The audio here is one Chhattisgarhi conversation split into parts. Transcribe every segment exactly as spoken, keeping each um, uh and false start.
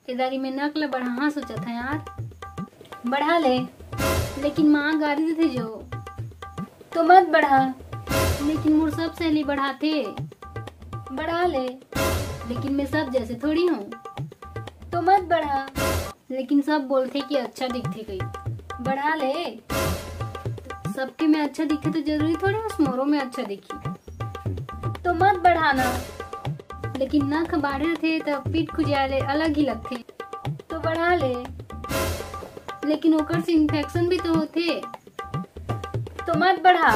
ए दारी में नक ल बढ़ाहा सोचत हंव यार। बढ़ा ले, लेकिन माँ गारी देथे जो। तो मत बढ़ा, लेकिन मोर सब सहेली बढ़ाथे। बढ़ा ले, लेकिन मैं सब जैसे थोड़ी हूँ। तो मत बढ़ा, लेकिन सब बोलथे कि अच्छा दिखथे कही। बढ़ा ले, सबके में अच्छा दिखे तो जरूरी थोड़ी बस मोरो में अच्छा दिखी। तो मत बढ़ाना, लेकिन नख बाढ़े रथे त पीठ खुजिया ले अलग ही लगथे। तो बढ़ा ले, लेकिन ओकर से इन्फेक्शन भी तो होथे। तो मत बढ़ा,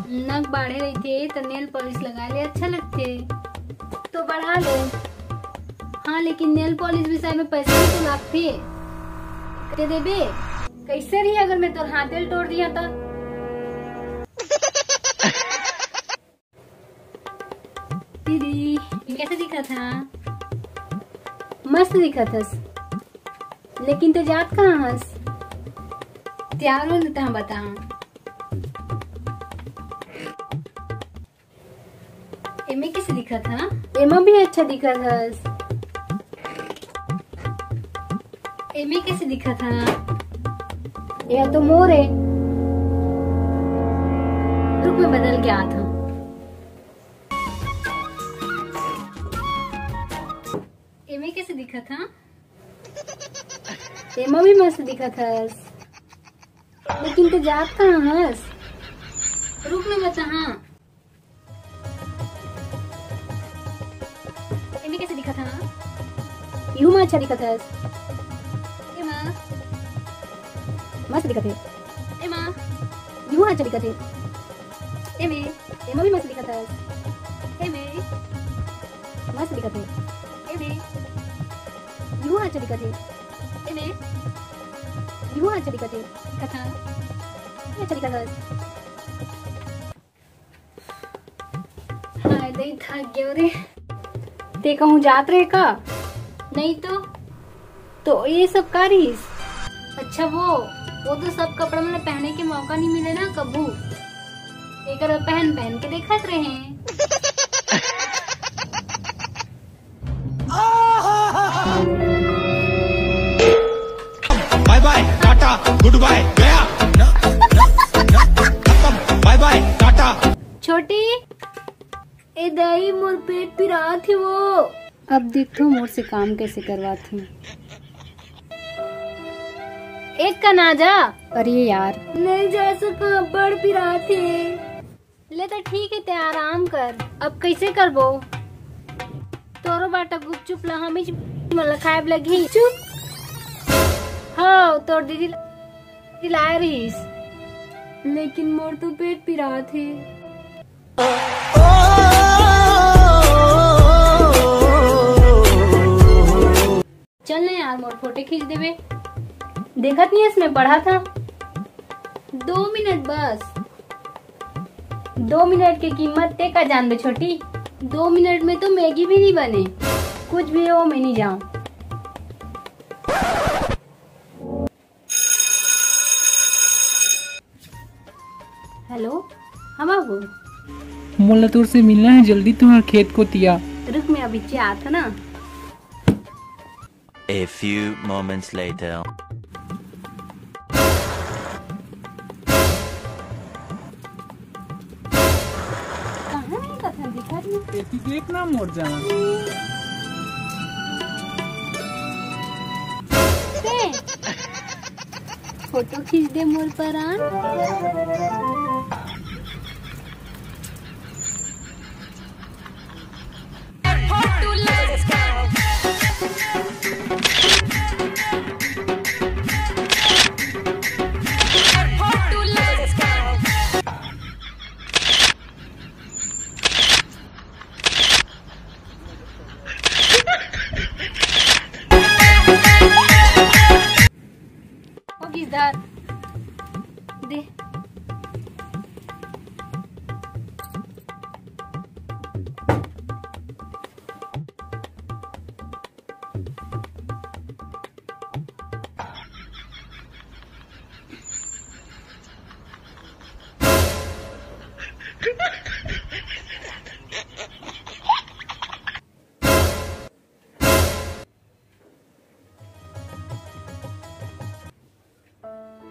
नख बाढ़े रहिथे त नेल पॉलिश लगाए ले अच्छा लगथे। तो बढ़ा ले। हाँ, लेकिन नेल पॉलिश बिसाए में पैसा भी तो लागथे। ते देबे? कैसे रही अगर मैं तोर हाथे ल टोर दिया त? दीदी, कैसे दिखत हा? मस्त दिखत हस, लेकिन ते जात कहाँ हस? तैयार हो न तहाँ बता। एमे कैसे दिखत हा? एमा भी अच्छा दिखत हस। एमे कैसे दिखत हा? ये तो मोर है। रुक, मैं बदल के आत हूँ। एमे कैसे दिखत हा? एमा भी मस्त दिखत हस, लेकिन ते जात कहाँ हस? रुक, मैं बताहा। एमे कैसे दिखत हा? इहू मा अच्छा दिखत हस। एमा मस्त दिखत हे। एमा इहू अच्छा दिखत हे। एमे एमा भी मस्त दिखत हस। एमे मस्त दिखत हे। एमे इहू अच्छा दिखत हे। एमे इहू अच्छा दिखत हे। दिखत हा। अच्छा दिखत हस। हाय दई, थक गयो रे। ते कहूँ जात रहे का? नहीं तो। तो ये सब का रहीस? अच्छा वो, वो तो सब कपड़ा मन पहने के मौका नहीं मिले ना कभू। एकर पहन पहन के देखत रहे। बाय बाय टाटा गुड बाय गया। बाय बाय टाटा। छोटी, ए दाई, मोर पेट पिरात हे वो। अब देखथो मोर से काम कैसे करवात हे। एक कन आ जा। अरे यार। नहीं जा सका, बड़ पिरात हे। ले त ठीक हे, ते आराम कर। अब कैसे करबो? तोरो बाटा गुपचुप ला हमीच मन ला खाए ब लगही। चुप। हव, तोर दीदी ला दिलाए रहीस। लेकिन मोर तो पेट पिरात हे। चल ना यार, मोर फोटो खींच देबे। देखत नहीं हस, मैं पढ़त हंव। दो मिनट बस। दो मिनट के कीमत ते का जानबे छोटी? दो मिनट में तो मैगी भी नहीं बने। कुछ भी हो, मैं नहीं जाऊं। हेलो, हाँ बाबू। मोला तोर से मिलना है, जल्दी तुहर खेत कोति आ। रुक, मैं अभी आत हंव ना। A few moments later. कहाँ हे कथा दिखत नहीं? एती देख ना मोर जान। ते फोटो खींच दे मोर परान। ओ गिरधर, दे।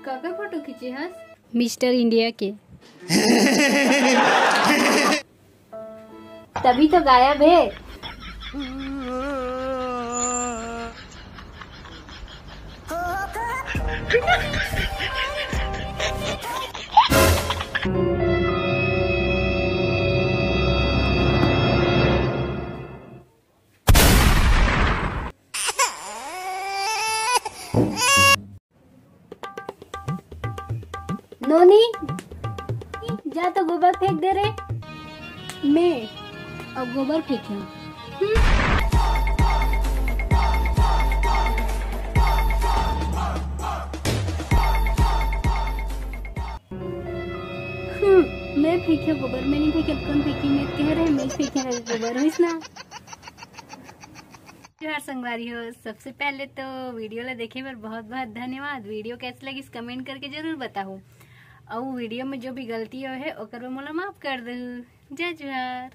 काकर फोटो खींचे हस? मिस्टर इंडिया के। तभी तो गायब है। नोनी, जा तो गोबर फेंक दे रे। मैं अब गोबर फेंकिया। हम्म, मैं फेंकिया गोबर, मैं नहीं फेंकिया, कौन फेंकी? मैं कह रहे, मैं फेंकिया गोबर, होइस ना? जोहार संगवारी हो, सबसे पहले तो वीडियो ला देखे बर बहुत बहुत धन्यवाद। वीडियो कैसे लगिस कमेंट करके जरूर बताओ, और वीडियो में जो भी गलती हो है ओकर बर मोला माफ कर दू। जय जोहार।